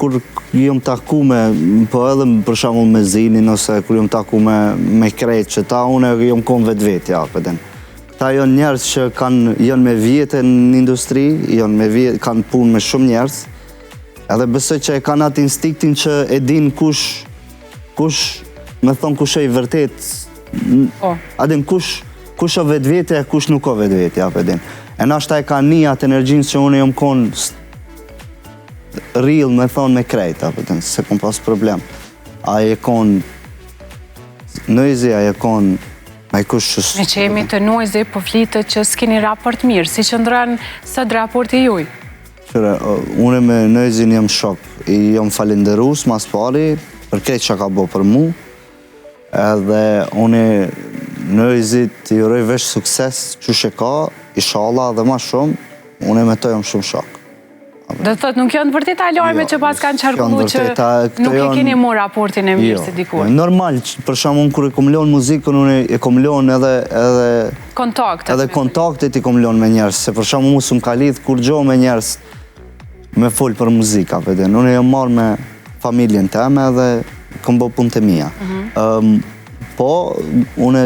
kur jom taku me, po edhe për shembull me Zinin ose kur jom taku me me krejt që ta unë jom kon vetvetja, apo din. Këta janë njerëz që kanë janë me vite në industri, janë me vjet, kanë punë me shumë njerëz. Edhe besoj që e kanë atë instinktin që e din kush kush me thonë kush e i vërtet po. A din kush kush o vetvetja e kush nuk o vetvetja, apo din. E nashta e ka ni atë energjinë që unë jom kon real me thonë me krejt, apo din, se kom pas problem. A e kon Noizy, a e kon Ai kush që... Meqë jemi te Noizy, po flitet që s'keni raport mirë, si qëndron sot raporti juj? Qyre, unë me Noizyn jam shok, i jam falenderus mas pari për krejt që ka bo për mu, edhe unë Noizit i uroj veç sukses qysh e ka, ishalla dhe ma shumë, unë me to jam shumë shok. Do të thotë, nuk janë të vërteta lajme jo, që pas kanë qarkullu që nuk e keni mo raportin e mirë jo, si dikur. Normal, për shembull, unë kur e kom lonë muzikën, unë e kom lonë edhe... edhe kontaktet. Edhe kontaktet i kom lonë me njerëz, se për shembull, mu s'më ka lidhë kurgjo me njerëz me folë për muzikë, apo din. Unë jam marrë me familjen teme edhe kom bo punët e mija. Mhm. Po, unë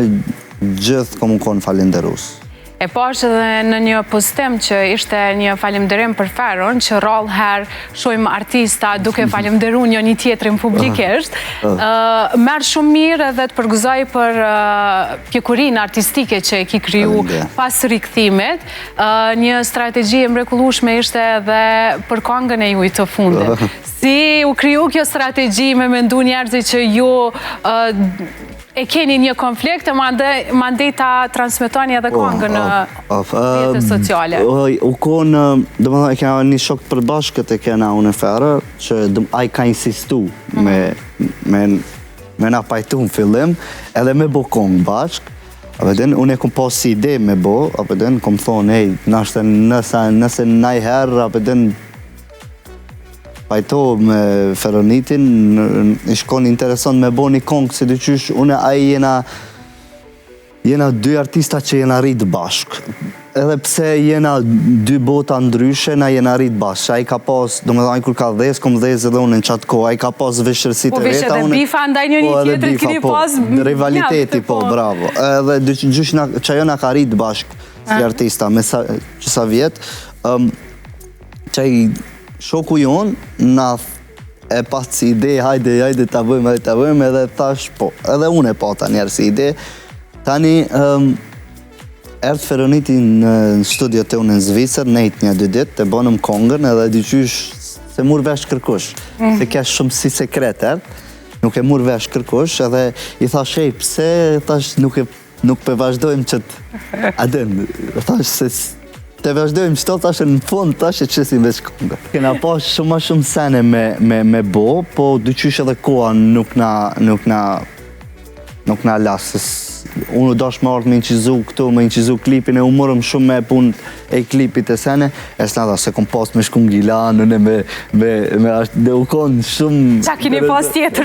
gjithë kom konë falenderus. E pashë edhe në një postim që ishte një falimderim për Feron, që rrallë herë shohim artista duke falimderu njëni tjetrin publikisht. Merr shumë mirë edhe të përgëzoj për pjekurinë artistike që e ki kriju pas rikthimit. Një strategji e mrekullueshme ishte edhe për kangën e juj të fundit. Si u kriju kjo strategji me mendu njerëzit që ju E keni një konflikt e mandej ta transmetoni edhe po, kangën në rrjete sociale. U konë, domethonë, e kena një shok të përbashkët e kena unë e Fero, që ai ka insistu mhm. me, me, me na pajtu në fillim, edhe me bo kongë bashkë, Apo din, unë e kom pas si ide me bo, apo din, kom thonë, ej, nashta nëse, nëse najherë, apo din, Pajto me Feronitin, ish kon interesant me bo një kongë, se diqysh, unë e ai jena, jena dy artista që jena rritë bashkë. Edhe pse jena dy bota ndryshe, na jena rritë bashkë. Ai ka pas, domethonë, ai kur ka dhez, kom dhez edhe unë në qatë kohë, ai ka pas vështirësitë po, e veta. Po, edhe bifa ndaj njëni po, tjetrit, keni po, pas... Rivaliteti, po, po, bravo. Edhe diqysh, qajo na ka rritë bashkë, si artista, me sa, që sa vjet. Um, Qaj shoku jonë na e pat si ide, hajde, hajde ta bëjmë, hajde ta bëjmë, edhe thash, po, edhe unë e pata njerë si ide. Tani, um, erdh Feroniti në, në studio te unë në Zvicër, nejt një dy ditë, e bonëm kongën edhe diqysh s'e mur vesh kërkush, mm. se ke shumë si sekret, erdh, nuk e mur vesh kërkush, edhe i thash, ej, pse, thash, nuk e Nuk pe vazhdojmë qëtë, a din, thash se të vazhdojmë qëto, thash në fund, thash e qesim veç kongën. Kena pas shumë ma shumë sene me, me, me bo, po diqysh edhe koha nuk na, nuk na, nuk na la, se unë u dash me ardhë me inqizu këtu, me inqizu klipin, e u morëm shumë me punë e klipit e sene, e s'na dha, se kom pas me shku në Gilan, unë me, me, me, ashtë, dhe u konë shumë... Qa kini pas tjetër?